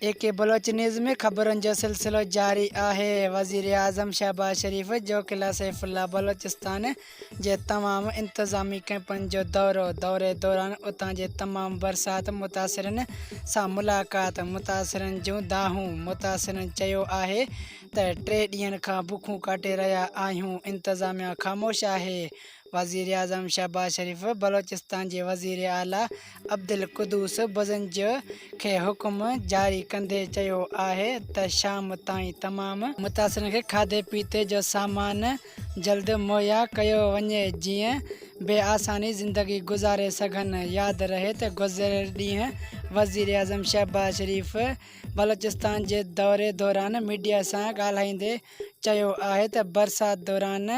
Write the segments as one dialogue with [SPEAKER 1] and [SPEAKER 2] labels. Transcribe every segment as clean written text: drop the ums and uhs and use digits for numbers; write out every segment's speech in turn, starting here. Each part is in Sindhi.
[SPEAKER 1] اي ڪي بلوچ نيوز ۾ خبرن جو سلسلو جاري آهي، وزيراعظم شهباز شريف جو قلعه سيف الله بلوچستان جي تمام انتظامي ڪئمپن جو دورو، دوري دوران اتان جي تمام برسات متاثرن سان ملاقات، متاثرن جون دانهون، متاثرن چيو آهي ته ٽي ڏينهن کان بکون ڪاٽي رهيا آهيون، انتظاميا خاموش آهي، وزيراعظم شهباز شريف بلوچستان جي وزيراعليٰ عبدالقدوس بزنجو کي حڪم جاري ڪندي چيو آهي ته شام تائين تمام متاثرن کي کاڌي پيتي جو سامان جلد مهيا ڪيو وڃي جيئن بي آساني زندگي گذاري سگهن. ياد رهي ته گذريل ڏينهن وزيراعظم شهباز شريف بلوچستان جي دوري دوران ميڊيا سان ڳالهائيندي چيو آهي ته برسات دوران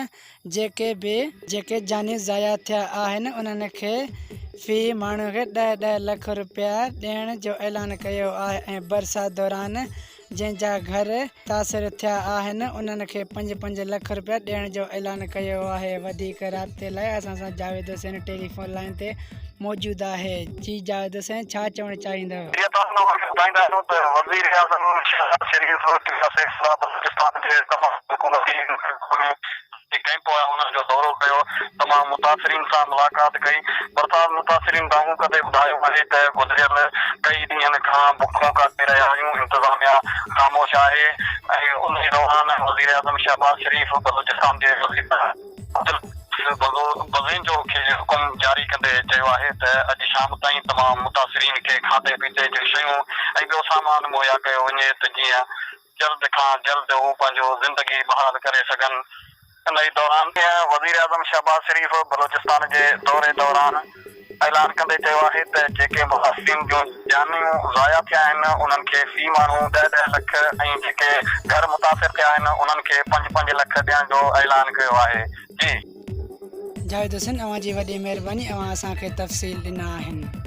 [SPEAKER 1] جيڪي به جيڪي جانيون ضايع ٿيا آهن انهن کي في ماڻهو کي ڏهه ڏهه لک رپيا ڏيڻ جو اعلان ڪيو آهي ۽ برسات دوران جنهن جا گهر متاثر ٿيا آهن انهن کي پنج پنج لک رپيا ڏيڻ جو اعلان ڪيو آهي وڌيڪ رابطي لاء اسان سان جاويد حسين ٽيليفون لائين تي موجود آهي جي جاويد حسين ڇا چوڻ چاهيندؤ؟
[SPEAKER 2] جيئن ته اسان اوهان کي ٻڌائيندا آهيون ته وزيراعظم شهباز شريف قلعه سيف الله بلوچستان جي تمام حڪومتي جي ڪئمپ هئا انهن جو دورو ڪيو تمام متاثرين سان ملاقات ڪئي برسات متاثرين دانهون ڪندي ٻڌايو آهي ته گذريل ڪئي ڏينهن کان بکون ڪاٽي رهيا آهيون انتظاميا خاموش آهي ۽ انهي دوران وزيراعظم شهباز شريف بلوچستان جي وزير عبدالقدوس بزنجو کي حڪم جاري ڪندي چيو آهي ته اڄ شام تائين تمام متاثرين کي کاڌي پيتي جون شيون ۽ ٻيو سامان مهيا ڪيو وڃي ته جيئن جلد کان جلد هو پنهنجو زندگي بحال ڪري سگهن. انهي دوران وزيراعظم شهباز شريف بلوچستان جي دوري دوران اعلان ڪندي چيو آهي ته جيڪي متاثرين جون جانيون ضايع ٿيا آهن انهن کي في ماڻهو ڏهه ڏهه لک ۽ جيڪي گهر متاثر ٿيا آهن انهن کي پنج پنج لک ڏيڻ جو اعلان ڪيو آهي. جي.
[SPEAKER 1] جاويد حسين اوهان جي وڏي مهرباني اوهان اسان کي تفصيل ڏنا آهن.